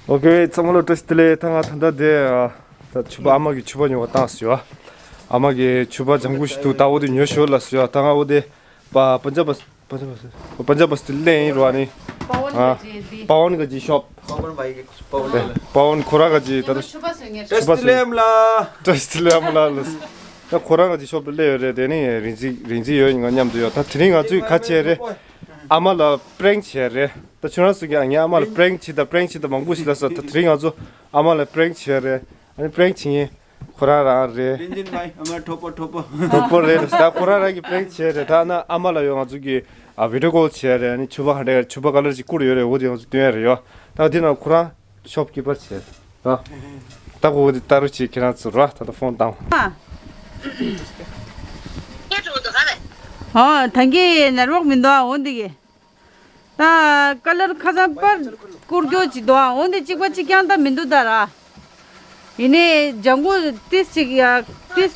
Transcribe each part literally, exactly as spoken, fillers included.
ཨོ་ཁེ། ཚང་མ་ལ་བཀྲ་ཤིས་བདེ་ལེགས། ད་ང་ད་ལྟ་དེ་ཨ། ད་ཕྱུ་པ་ཨ་མ་གི་ཕྱུ་པ་ཉོ་བ་བཏང་ཟེར་བ། ཨ་མ་གི་ཕྱུ་པ་ལྗང་གུ་ཞིག་འདུག་ད་འོ་དེ་ཉོ་ཞོར་ལ་ཟེར་བ། ད་ང་འོ་དེ་པ་པན་ཇབ་པ་པན་ཇབ་པ་པན་ཇབ་པ་སི་ལེན་ཡིན་རོ་ཨ་ནི། པ་ཝན་ཨ། ག་ཅི་དེ། པ་ཝན་ག་ཅི་ཤོབ། པ་ཝན་བ་ཡི་པ་ཝན་ལ། པ་ཝན་ཁོ་ར་ག་ཅི་ད་ད་ཕྱུ་པ་སོ་ངེར། ཕྱུ་པ་སོ། བཀྲ་ཤིས་བདེ་ལེགས་ཨ་མ་ལགས། བཀྲ་ཤིས་བདེ་ལེགས་ཨ་མ་ལགས་ལ། ད་ཁོ་རང་ག་ཅི་ཤོབ་ལ་སླེབས་ཡོད་རེད། དེ་ནི་རིན་ཆེན་རིན་ཆེན་ཡོད་ང་མཉམ་དུ་ཡོད། ད་དེ་རིང་ང་ཚོས་ག་བྱས་རེད། ཨ་མ་ལ་པྲེང་བྱས་རེད། ད་ཁྱོད་རང་ཚོ་གིས་ངའི་ཨ་མ་ལ་པྲེང་བྱེད་ད་པྲེང་བྱེད་ད་མང་པོ་ཞིག་ལབ་སོང་། ད་དེ་རིང་ང་ཚོ་ཨ་མ་ལ་པྲེང་བྱས་རེད། ཨ་ནི་པྲེང་བྱེད་མཁན་ཁོ་རང་རང་རེད། རིན་ཆེན་མ་ཡིན་ཨ་མ་གྲོགས་པོ་གྲོགས་པོ། གྲོགས་པོ་རེད། ད་ཁོ་རང་རང་གིས་པྲེང་བྱས་རེད། ད་ན་ཨ་མ་ལ་ཡོད་ང་ཚོ་གིས་ཨ་བི་ཌི་ཡོ་ཀོལ་བྱས་རེད། ཨ་ནི་ཕྱུ་པ་ཧ་འདྲ་ཕྱུ་པ་ཀ་ལར་ཅིག་བསྐུར་ཡོད་རེད། འོ་དེ་ང་ཚོ་སྟོན་ཡ་རེད་ཡོད། ད་དེ་ན་ཁོ་རང་ཤོབ་ཀི་པར་བྱས་རེད། ད་ད་གོ་དེ་ལྟ་རུ་བྱེད་ཁྱེད་རང་ཚོ་ར་ད་ད་ཕོན་བཏང་། ཨ། ཨོ་ད་གིན་ནེཊ་ཝརཀ་མི་འདུག་ཨ། འོ་འདི་གི། ད་ཀ་ལར་ཁ་སང་པར་བསྐུར་རྒྱུ་ཅིག་འདུག་ཨ། འོ་འདི་གཅིག་པ་གཅིག་རྐྱང་ད་མི་འདུག་ད་ར། ཡིན་ནའི་ལྗང་གུ་ཏིས་ཅིག་ཡ་ཏིས།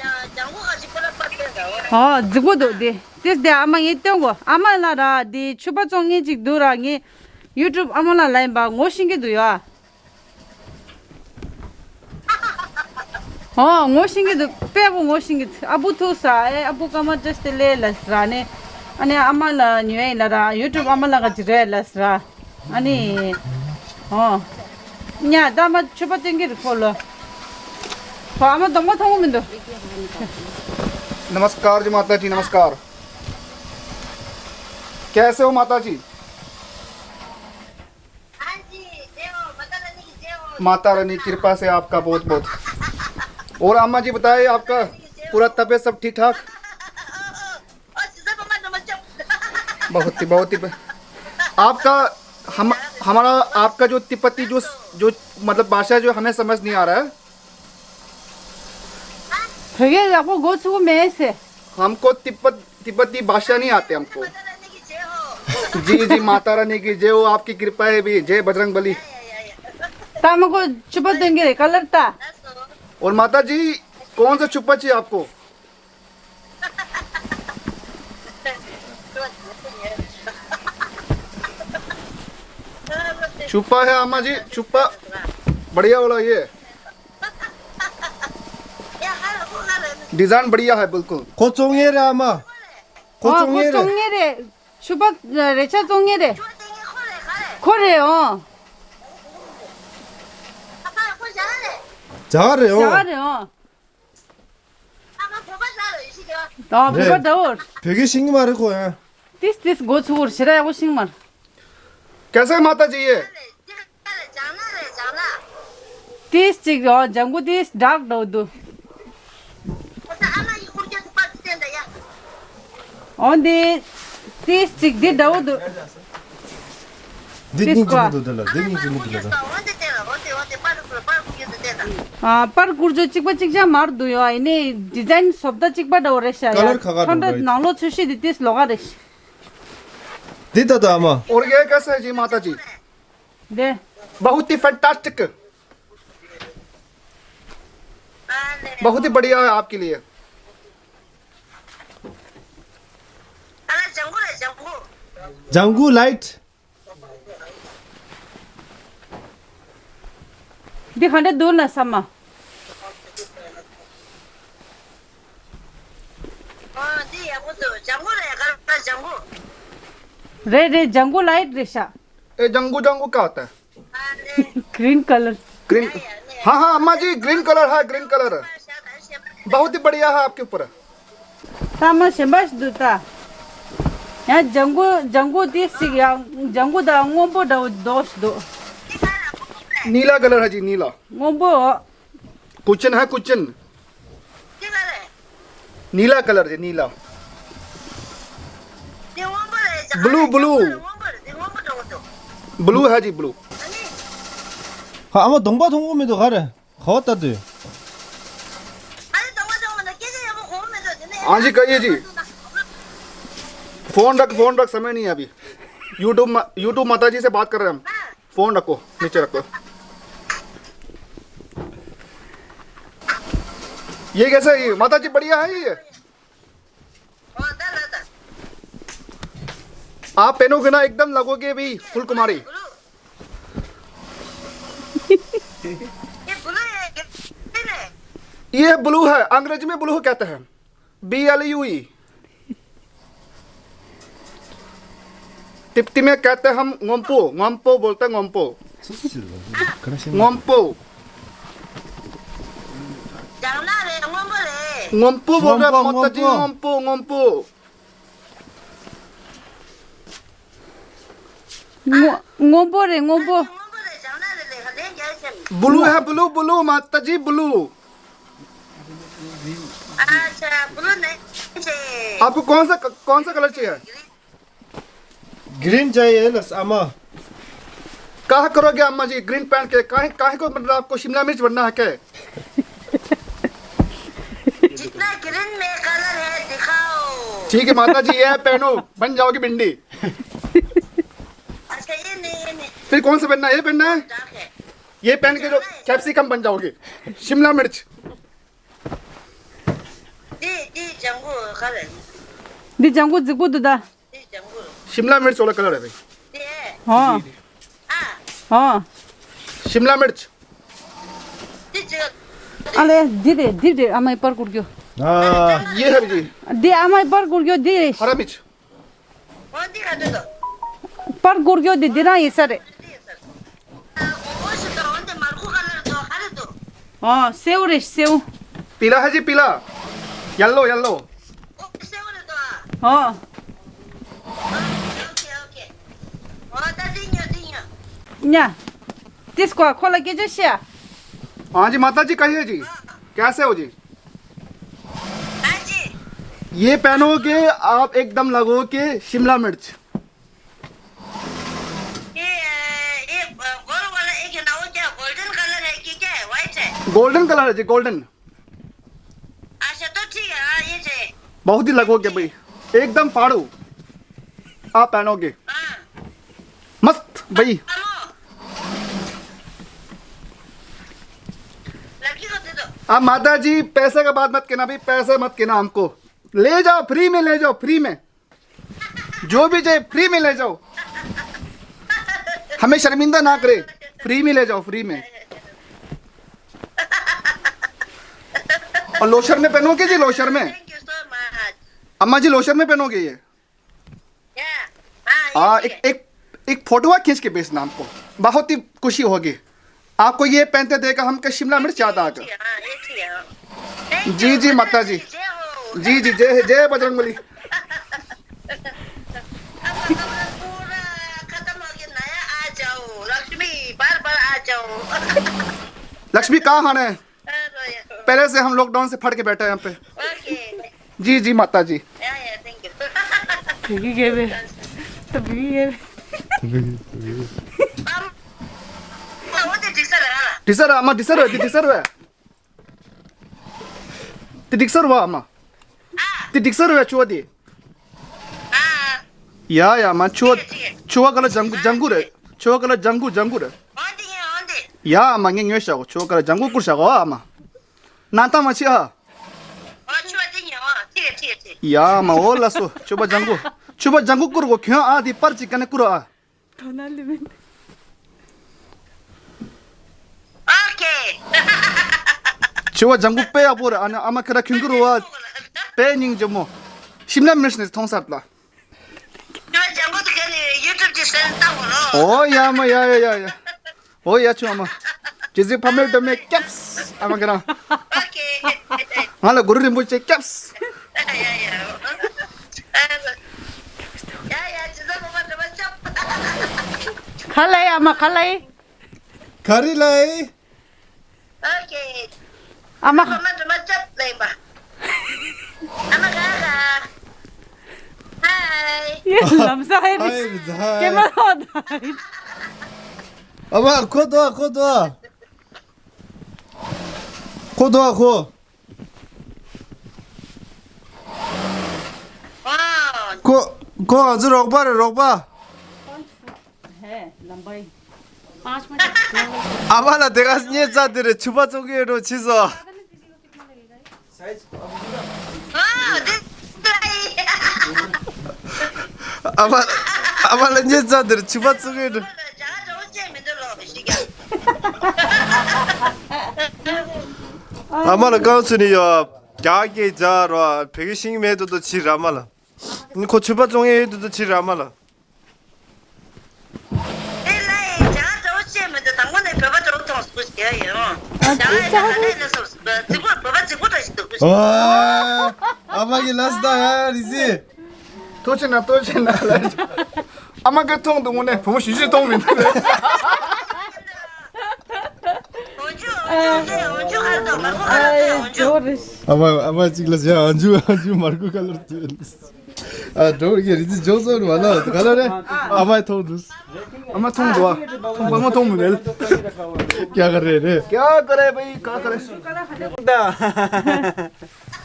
ཨོ་རྫིག་པོ་འདུག་དེ་ཏིས་དེ་ཨ་མ་ངས་སྟོན་གོ། ཨ་མ་ལ་ར་དེ་ཕྱུ་པ་བཙོང་མཁན་ཅིག་འདུག་ར། ངས་ཡུ་ཊུབ་ཨ་མ་ལ་ལ་ཡིན་པ་ངོ་ཤེས་ཀྱི་འདུག་ཡ། ཨོ་ངོ་ཤེས་ཀྱི་འདུག་དཔེ་པོ་ངོ་ཤེས་ཀྱི་འདུག་ཨ་བུ་ཐུག་ས་ཨེ་ཨ་བུ་ཀ་མ་བཀྲ་ཤིས་བདེ་ལེགས་ལ་ཟེར་ནས། ཨ་ནི་ཨ་མ་ལ་ཉོས་ཡིན་ལ་ར། ཡུ་ཊུབ་ཨ་མ་ལ་ག་ཅི་རེད་ལ་ཟེར། ཨ་ནི། ཨོ། ཉ་ད་མ་ཕྱུ་པ་སྟོན་གྱི་རེད་ཁོ་ལོ། ཁོ་ཨ་མ་གདོང་པ་མཐོང་གི་མི་འདུག नमस्कार जी माता जी, नमस्कार। कैसे हो माता जी? माता रानी की कृपा से आपका बहुत बहुत। और अम्मा जी बताइए, आपका पूरा तबीयत सब ठीक ठाक? बहुत ही, बहुत ही। आपका, हम, हमारा, आपका जो तिब्बती जो, जो मतलब भाषा जो हमें समझ नहीं आ रहा है। भैया, आपको गोचु में से। हमको तिब्बत तिब्बती भाषा नहीं आते हमको। जी जी, माता रानी की जय हो, आपकी कृपा है भी। जय बजरंग बली। ད་མ་གོ་ཕྱུ་པ་སྟོན་གྱི་རེད། ཀ་ལར་ད། और माता जी, कौन सा छुपा चाहिए आपको? छुपा है अम्मा जी, छुपा। बढ़िया वाला ये। डिजाइन बढ़िया है बिल्कुल। ཁོ་བཙོང་ངེ་རེད་ཨ་མ། ཁོ་ཨ་བཙོང་ཁོ་ངེ་རེད། བཙོང་ངེ་རེད། ཕྱུ་པ་རེ་ཆ་བཙོང་ངེ་རེད། ཁོ་རེད་ཨོ། ཇ་ག་རེད་ཇ་ག་ཨོ། རེད་ཨོ། ད་བོད་པ་རེད། འདྲ་བོ། བོད་སྐད་ཤེས་ཀྱི་མ་རེད་ཁོ་ཡང་། ཏིས་ཏིས་མགོ་ཚུགས་རེད་ཞེ་དྲག་ཡག་པོ་ཤེས་ཀྱི་མ་རེད། कैसे माता जी ये? ཏིས་ཅིག་རོ་ལྗང་གུ་ཏིས་ཌརཀ་འདྲ་བོ་འདུག་ཨོ་འདི་ཏིས་ཅིག་འདི་འདྲ་བོ་འདུག་འདི་སྙིང་རྗེ་མོ་འདུག་འདི་ལ་འདི་སྙིང་རྗེ་མོ་འདུག་ལ། ཨ་པར་བསྐུར་རྒྱུ་གཅིག་པ་གཅིག་རྐྱང་མར་འདུག་ཡོད། ཡིན་ནའི་ཌི་ཛའིན་བཟོ་ལྟ་གཅིག་པ་འདྲ་བོ་རེད་ཤག་ཡ། ཀ་ལར་ཁ་ཁ་འདུག་ཁྲོན་ཁྲོ་ལ། ནང་ལོགས་ཚོས་གཞི་འདི་ཏིས་ལོགས་ཀ་རེད་ཤག་འདི་ད་ད་ཨ་མ། और ये कैसा है जी माता जी? दे। बहुत ही फैंटास्टिक। बहुत ही बढ़िया है आपके लिए। ལྗང་གུ་ལའིཊ། འདི་ག་འདྲ་འདུག་ན་ས་མ། ཨ་འདི་ཡག་པོ་འདུག་ལྗང་གུ་རེད། ག་རེ་ལྗང་གུ། རེད་རེད། ལྗང་གུ་ལའིཊ་རེད་ཤག ए जंगू जंगू क्या होता है? Green colour. ग्रीन। हाँ हाँ अम्मा जी, ग्रीन कलर है, ग्रीन कलर। बहुत ही बढ़िया है आपके ऊपर। ད་མ་གཞན་པ་ཞིག་འདུག་ད། ཡང་ལྗང་གུ་ལྗང་གུ་ཏིས་ཅིག་ཡང་ལྗང་གུ་དང་སྔོན་པོ་འདྲ་བོ་འདུག་ཞིག་འདུག नीला कलर है जी, नीला। སྔོན་པོ། कुचन है कुचन। नीला कलर जी, नीला। Blue, blue. ब्लू है जी, ब्लू। हाँ, आमा ढोंगबा ढोंगबा में तो घर है। हाँ जी, कहिए जी। फोन रख, फोन रख, समय नहीं है अभी। YouTube मा-, YouTube माता जी से बात कर रहे हैं हम। फोन रखो, नीचे रखो। ये कैसा है? ये माता जी बढ़िया है ये? आप पहनोगे ना, एकदम लगोगे भी फुल कुमारी। ये ब्लू है, ग्रीन है। ये ब्लू है, अंग्रेजी में ब्लू कहते हैं। B L U E. तिब्बती में कहते हैं हम ङोम्पो, ङोम्पो बोलते हैं, ङोम्पो। ङोम्पो। जाओ ना रे, ङोम्पो रे। ङोम्पो बोल रहे हैं, ङोम्पो, माता जी, ङोम्पो। ङོམ་པོ། ངོ་ངོམ་པོ་རེད། ངོམ་པོ། ब्लू है, ब्लू, ब्लू, माता जी, ब्लू। अच्छा, ब्लू नहीं चाहिए। आपको कौन सा, कौन सा कलर चाहिए? ग्रीन चाहिए ना, अम्मा। क्या करोगे अम्मा जी ग्रीन पहन के? काहे, काहे को, मतलब, आपको शिमला मिर्च बनना है क्या? जितना ग्रीन में कलर है, दिखाओ। ठीक है माता जी, ये पहनो, बन जाओगी भिंडी। अच्छा, ये नहीं, ये नहीं। फिर कौन सा पहनना है? ये पहनना है? डार्क है। ये पहन के जो कैप्सिकम बन जाओगे, शिमला मिर्च। दी, दी, जंगू कलर। འདི་ལྗང་གུ་རྫིག་པོ་འདུག་ད། दी, जंगू। शिमला मिर्च वाला कलर है भाई। दी है। हाँ। हाँ। शिमला मिर्च। दी, जंगू। ཨ་ལེ། འདི་རེད། འདི་རེད། ཨ་མའི་པར་བསྐུར་རྒྱུ། हाँ। ये है जी। འདི་ཨ་མའི་པར་བསྐུར་རྒྱུ་འདི་རེད། हरा मिर्च। འོ་འདི་ག་འདུག་དོ། པར་བསྐུར་རྒྱུ་འདི་འདི་རང་ཡིན་ས་རེད། འདི་ཡིན་ས་རེད། ཨ། འོ་འོ་ཞིག་དང་འོ་འདི་མར་ཁུ་ཁ་ལར་དོ། ག་རེ་འདུག་ཨོ། སེའུ་རེད། སེའུ། पीला है जी, पीला। Yellow, yellow. འོ་སེའུ་རེད་དོ། ཨ། ཨོ་ཁེ་ཨོ་ཁེ་ཨོ་ཁེ། འོ་ད་འདི་ཉོ། འདི་ཉོ། ཉ། ཏིས་ཀོ་ཁོ་ལ་སྐད་ཆ་བཤད། हाँ जी माता जी, कहिए जी। ཨ། कैसे हो जी? हाँ जी। ये पहनोगे आप, एकदम लगोगे शिमला मिर्च। ये, ये गोल वाला एक है ना, वो क्या गोल्डन कलर है कि क्या है, व्हाइट है? गोल्डन कलर है जी, गोल्डन। अच्छा, तो ठीक है, हाँ, ये चाहिए। बहुत ही लगोगे भाई, एकदम फाड़ू आप पहनोगे। हाँ। मस्त भाई। हेलो। लड़की को दे दो। अब माता जी, पैसे का बात मत कहना भाई, पैसे मत कहना हमको। ले जाओ, फ्री में ले जाओ, फ्री में। जो भी चाहिए, फ्री में ले जाओ। हमें शर्मिंदा ना करे, फ्री में ले जाओ, फ्री में। और लोशर में पहनोगे जी, लोशर में? Thank you so much. अम्मा जी, लोशर में पहनोगे ये? या। हाँ, ये हाँ, ठीक एक, है। एक, एक फोटो खींच के भेजना हमको, बहुत ही खुशी होगी। आपको ये पहनते देखा हमको शिमला मिर्च याद आ गया। हाँ, ये ठीक है, हाँ। Thank you, जी, जी, माता जी। जय हो। जी, जी, जय, जय बजरंग बली। अब कमरा पूरा खत्म हो गया, नया आ जाओ, लक्ष्मी, बार बार आ जाओ। लक्ष्मी कहाँ है? अरे यार। पहले से हम लॉकडाउन से फट के बैठे हैं यहाँ पे। ओके। जी, जी, माता जी। या, या, thank you। ཕ་གི་གེ་བེ། ད་ཕ་གི་གེ་བེ། འགྲིག་ས་རེད། འགྲིག་ས་རེད། ཨ་མ་འགྲིག་ས་རེད། འདི་འགྲིག་ས་རེད། འདི་འགྲིག་ས་རེད་ཨ་མ། འདི་འགྲིག་ས་རེད། ཕྱུ་པ་འདི། ཡ་ཡ་མ། ཕྱུ་པ། ཕྱུ་པ་ག་ལ་ལྗང་གུ་ལྗང་གུ་རེད། ཕྱུ་པ་ག་ལ་ལྗང་གུ་ལྗང་གུ་རེད། ཡ་མ། ངས་ཉོས་བཞག་གོ། ཕྱུ་པ་ག་ལ་ལྗང་གུ་བསྐུར་བཞག་གོ་ཨ་མ། ནང་ཐང་མ་ཕྱི་ཨ། ཡ་མ། འོ་ལགས་སོ། ཕྱུ་པ་ལྗང་གུ། ཕྱུ་པ་ལྗང་གུ་བསྐུར་གོ། ཁྱོད་ཨ་དེ་པར་ཅིག་ག་ནས་བསྐུར་ཨ། ཐོ་ན་ལི་མིན། ཨོ་ཁེ། ཕྱུ་པ་ལྗང་གུ་དཔེ་ཡག་པོ་རེད། ཨ་ནི་ཨ་མ་ཁྱེད་རང་གྱོན་གྱི་རེད་པ། དཔེ་སྙིང་རྗེ་མོ། ཤིམ་ལ་མིར་ནས་མཐོང་ས་རེད་ལ། ཕྱུ་པ་ལྗང་གུ་དེ་ག་ནས་ཡུ་ཊུབ་ཀྱི་སེམས་བཏང་གོ་ལོ། ཨོ་ཡ་མ། ཡ་ཡ་ཡ་ཡ། ཨོ་ཡ། ཆུ་ཨ་མ། རྗེ་བཙུན་ཕ་མེས་སྒྲོལ་མས་སྐྱབས། ཨ་མ་ཁྱེད་རང་། ཨོ་ཁེ། ང་ལ་གུ་རུ་རིན་པོ་ཆེ་སྐྱབས། ཡ་ཡ། ཡ་ཡ། ཇི་ལྟར་མོ་མ་འདྲ་མ་སྐྱབས། ག་ལ་ཡ་ཨ་མ། ག་ལ་ཡ། ག་རེ་ལ་ཡ། ཨོ་ཁེ། ཨ་མ། མ་འདྲ་མ་སྐྱབས་ལ་ཡིན་པ། ཨ་མ་ག་ག་ཧའི། ཡེ་ལམ་སང་ཧའི། ཧའི་རེད། ཧའི། ཀེ་མ་ར་ཧོ་ད། ཨ་མ་ཁོ་དོ། ཁོ་དོ། ཁོ་དོ། ཁོ། ཁོ། ཁོ་ང་ཚོའི་རོགས་པ་རེད། རོགས་པ། ཨ་མ་ལ་དེ་ག་སྙེ་རྩ་དེ་རེད། ཕྱུ་པ་བཙོང་གི་ཡོད་འགྲོ། ཕྱིས་སོ། ཨ་མ། ཨ་མ་ལ་སྙེ་རྩ་དེ་རེད། ཕྱུ་པ་བཙོང་གི་ཡོད་འགྲོ། ཨ་མ་ལ་རྐང་ཚུགས་ནི་ཡོད། རྒྱ་སྐད་རྒྱག་རོགས། བོད་སྐད་ཤེས་ཀྱི་མེད་དུ་དུ་ཕྱིར་ར་མ་ལ། ཁོ་ཆུ་པ་བཙོང་ཡས་ཡོད་དུ་དུ་ཕྱིར་ར་མ་ལ། དེ་ལ་ཡི་རྒྱ་གར་འདྲ་བོ་བཤད་མི་འདུག་དང་པོ་ནས་བོད་པ་འདྲ་བོ་མཐོང་སུ་ཞེས་ཡོད། ཨ་རྒྱ་གར་ཡི་ག་ནས་ལ་སོགས་རྫིག་པོ་བོད་པ་རྫིག་པོ་འདྲ་ཞིག་འདུག་ཨ་མ་གི་ལ་སི་ད་ཡ་རི་ཟི། ཐུགས་རྗེ་གནང་། ཐུགས་རྗེ་གནང་ལ། ཨ་མ་གིས་མཐོང་འདུག་དངོས་གནས་བུ་མོ་ཞིག་ཞིག་མཐོང་མི་འདུག་འོན་ཀྱང་འོན་ཀྱང་འོན་ཀྱང་ཨ་དང་མར་ཁུ་ཨ་ལ་ཨ་འོན་ཀྱང་ཡོད་རེད། ཨ་མ་ཨ་མ་གཅིག་ལ་ཟེར། ཨ་འཇུ་ཨ་འཇུ་མར་ཁུ་ཁ་ལར་དུ། ཨ་འགྲོ་གི་རི་ཙི་འཇོག་སོང་བ་ལ་ག་ལ་རེད། ཨ་མ་མཐོང་འདུག་ཨ་མ་མཐོང་འདུག་ཨ་མ་མཐོང་མི་མེད། ཀྱ་ག་རེ་རེད། ཀྱ་ག་རེ་བའི་ཀ་ག་རེ།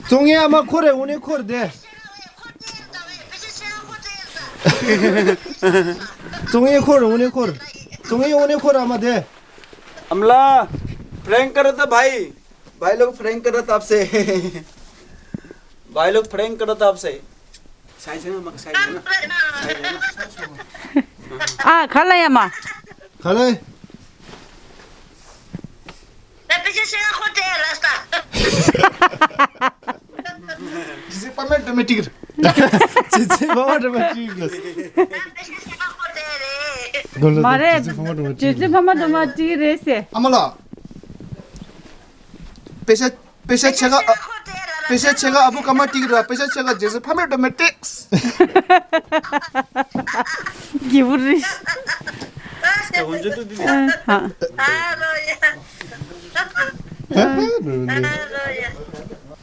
བཙོང་ཡས་ཨ་མ་འཁོར་རེད། འོ་ནས་འཁོར་དེ། བཙོང་ཡས་འཁོར། འོ་ནས་འཁོར། བཙོང་ཡས་འོ་ནས་འཁོར་ཨ་མ་དེ། अमला, प्रैंक कर रहा था भाई। भाई लोग प्रैंक कर रहा था आपसे। भाई लोग प्रैंक कर रहा था आपसे। साइज है ना, मग साइज है ना? साइज है ना? ཨ་ཁ་ལ་ཡ་མ། ཁ་ལ། ད་པེ་ཅ་ཤེ་ཁོ་ཏེ་ར་སྟ། ཇི་སི་ཕ་མ་ཏོ་མ་ཏིག་ཇི་སི་ཕ་མ་ཏོ་མ་ཏིག་ལ། མ་རེད། ཇི་སི་ཕ་མ་ཏོ་མ་ཏིག་ཇི་སི་ཕ་མ་ཏོ་མ་ཏིག་རེད་ཟེར། ཨ་མ་ལགས། པེ་ཤ་པེ་ཤ་ཆེ་ག་ཨ། པེ་ཤ་ཆེ་ག་ཨ་བུ་ཀ་མ་ཏིག་ར། པེ་ཤ་ཆེ་ག་ཇི་སི་ཕ་མ་ཏོ་མ་ཏིག་གི་བུ་རི། ཧ།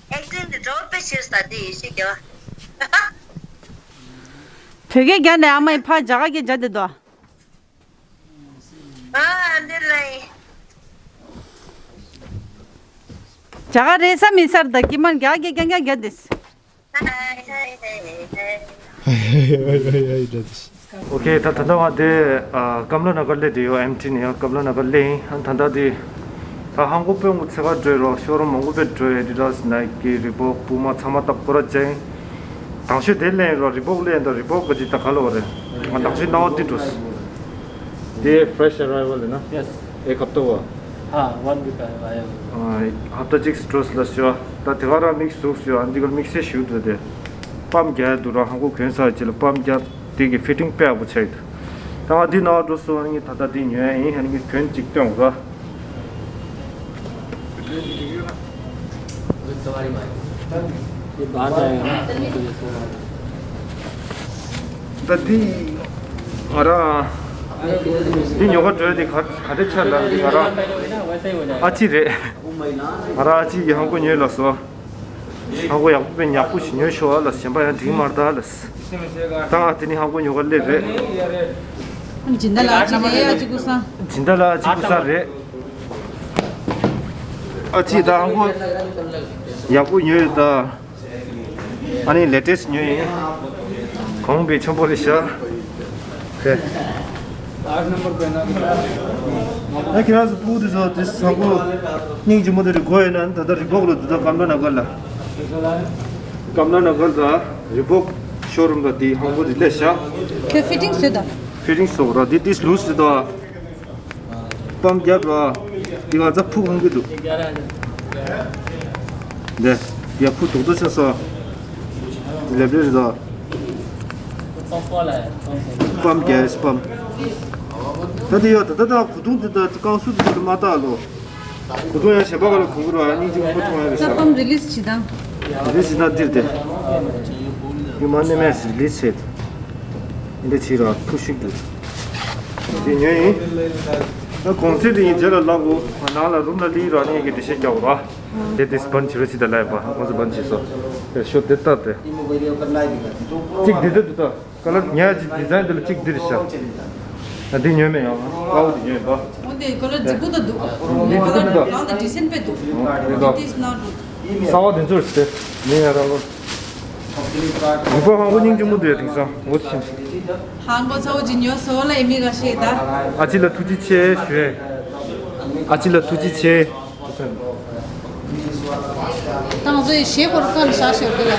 ཨེག་ཊིང་འདི་འགྲོ་དཔེ་ཆེར་ས་དེ་ཡེ་ཤེས་རྒྱལ་བ། བོད་སྐད་རྒྱག་ནས་ཨ་མ་ཡི་ཕ་རྒྱ་གར་སྐད་རྒྱག་དེ་དོ། ཨ་འདི་ལ་ཡི། རྒྱ་གར་རེད་ས་མི་སར་ད་ཀི་མན་རྒྱ་གར་སྐད་རྐྱང་རྐྱང་རྒྱག་དེ། ཨོ་ཁེ། ད་ད་ལྟ་བ་དེ་ཀམ་ལ་ན་གར་སླེབས་དེ་ཡོད། ཨེམ་ཊི་ནས་ཡང་ཀམ་ལ་ན་གར་སླེབས་ཡིན། ད་ད་དེ་ད་ཧང་གོ་དཔོན་སྐུ་ཚེ་ག་འགྲོ་རོགས། ཤོ་རུམ་མང་པོ་དཔེ་འགྲོ། ཨེ་ཌི་ཌཱས། ནའི་ཀི། རི་བོག་པུ་མ་ཚང་མ་ད་ཁོ་ར་ཅན། དང་ཤོས་དེ་ལེན་རོགས། རི་བོག་ལེན་ད། རི་བོག་ག་ཅི་ད་ག་ལ་བ་རེད། ང་དང་ཤོས་ནང་བ་དེ་འགྲོ། དེ་ཕེ་རེ་ཤི་ཨ་རའི་ཝལ་ཡིན་ན། ཡེས། ཨེ་ཧབ་ཏ་བ། ཧ། ཝན་ཝིག་ཨ་ཡ། ཨ་ཧབ་ཏ་གཅིག་སི་ཊོ་སི་ལ་སོ། ད་དེ་ག་རང་དམིགས་བཟུང་སོ། ཨ་འདི་ག་དམིགས་བསལ་ཞུ་འདུག་དེ། པམ་རྒྱག་འདུག་ར། ཧང་གོ་གྱོན་ཚར་རྗེས་ལ་པམ་རྒྱག་དེ་གི་ཕི་ཊིང་དཔེ་ཡག་པོ་ཆགས་ཡོད་འདུག་ད་ང་འདི་ནང་འགྲོ་སོང་། ཨ་ནི་ད་ལྟ་འདི་ཉོས་ཡིན། ཨ་ནི་གྱོན་གཅིག་སྟོན་ར། ད་འདི་ང་རང་འདི་ཉོ་ག་འགྲོ་ཡ་འདི་ག་ག་འདྲ་ཆགས་ལ། འདི་ང་རང་ཨ་ཅེ་རེད། ང་རང་ཨ་ཅེ་ཡི་ཧང་གོ་ཉོས་ལ་སོ། ཧང་གོ་ཡག་པོ་དཔེ་ཉག་པོ་ཞིག་ཉོས་ཤོག་ཨ་ལ། གཞན་པ་ཡང་འགྲིག་མ་རེད་ད་ལ། ད་ང་དེ་ནི་ཧང་གོ་ཉོ་ག་སླེབས་རེད། སྦྱིན་བདག་ལགས་ཅི་རེད། ཨ་ཅེ་ཀུ་སང་། སྦྱིན་བདག་ལགས་ཨ་ཅེ་ཀུ་སང་རེད། ཨ་ཅེ་ད་ཧང་གོ་ཡག་པོ་ཉོས་ཡོད་ད། ཨ་ནི་ལེ་ཊེ་སི་ཊི་ཉོས་ཡིན། གོང་པའི་ཆེན་པོ་རེད་ཤག་ཨ་ཁྱེད་རང་ཚོ་ཕྲུ་གུ་དེ་ཚོ་དེ་ཧང་གོ་སྙིང་རྗེ་མོ་དེ་རེད། དགོས་ཡོད་ན་ད་ལྟ་རི་བོག་ལ་འདུག་ད་ཀམ་ལ་ན་གར་ལ། ཀམ་ལ་ན་གར་ད་རི་བོག་ཤོ་རུམ་ད་དེ་ཧང་གོ་དེ་སླེབས་ཤག་ཁྱོད་ཕི་ཊིང་བཟོས་དང་། ཕི་ཊིང་བཟོ་ར། དེ་དེ་ལུས་དེ་ད། པམ་རྒྱབ་ར། དེ་ག་ཚ་ཕུག་ཧང་གི་འདུག་དེ་ཡ་ཕུག་དུག་དུག་ཆ་ས། དེ་ལེབ་ལེ་རེད་ད། པམ་རྒྱབ་པམ། ད་དེ་ཡ་ད་ད་ད་གོ་དུང་དེ་ད་ཀང་སུ་དེ་ད་མ་ད་ལོ། གོ་དུང་ཡ་ཞེ་པ་ག་ལ་གོང་གི་ར་ཡ་སྙིང་རྗེ་མོ་ཐོང་ཡ་རེད་ཤག་ད་པམ་རི་ལི་སི་བྱེད་དང་། རི་ལི་སི་བྱེད་དང་འདིར་དེ། ཡུ་མ་ནེ་མེ་རི་ལི་སི་བྱེད། འདི་ཕྱི་ར་ཐུ་ཤིག་འདུག་དེ་ཉོས་ཡིན། ད་གོང་ཚད་དེ་ཡིན་རྗེས་ལ་ལག་འོ། ནང་ལ་རུམ་ལ་ལི་ར་ནས་ཀྱི་འགྲེལ་བཤད་རྒྱག་ར། དེ་དེ་སི་བན་བྱེད་ར་ཅི་ད་ལ་ཡ་པ་ང་ཚོ་བན་བྱེད་སོ། དེ་ཤོ་དེ་ལྟ་དེ། གཅིག་དེ་དེ་འདུག་ད། ཀ་ལར་ཉ་ཅི་ཌི་ཛའིན་དེ་ལ་གཅིག་འདིར་ཤ། ད་འདི་ཉོས་མེད་ཡང་དཀར་པོ་དེ་ཉོས་ཡིན་པ། འོ་དེ་ཀ་ལར་རྫིག་པོ་ད་འདུག་འདི་རྫིག་པོ་འདུག་ད། རང་དེ་ཌི་སེན་པེ་འདུག་འདི་ད། It is not good. གསར་བ་དེ་ཚོར་ཟེར། མི་ཡ་ར་ལོ། རུ་པ་ཧང་གོ་སྙིང་རྗེ་མོ་འདུག་ཡ། དེང་སང་འོ་ཆེན། ཧང་གོ་ཚ་བོ་ཅི་ཉོ་སོ་ལ་ཨེ་མི་ག་ཤེས་ད། ཨ་ཅི་ལ་ཐུགས་རྗེ་ཆེ་ཞུ། ཨ་ཅི་ལ་ཐུགས་རྗེ་ཆེ། ད་ང་ཚོ་ཡི་ཞེ་ཁོ་རུ་ཁ་ནས་ཤ་ཤོད་དེ་ལ།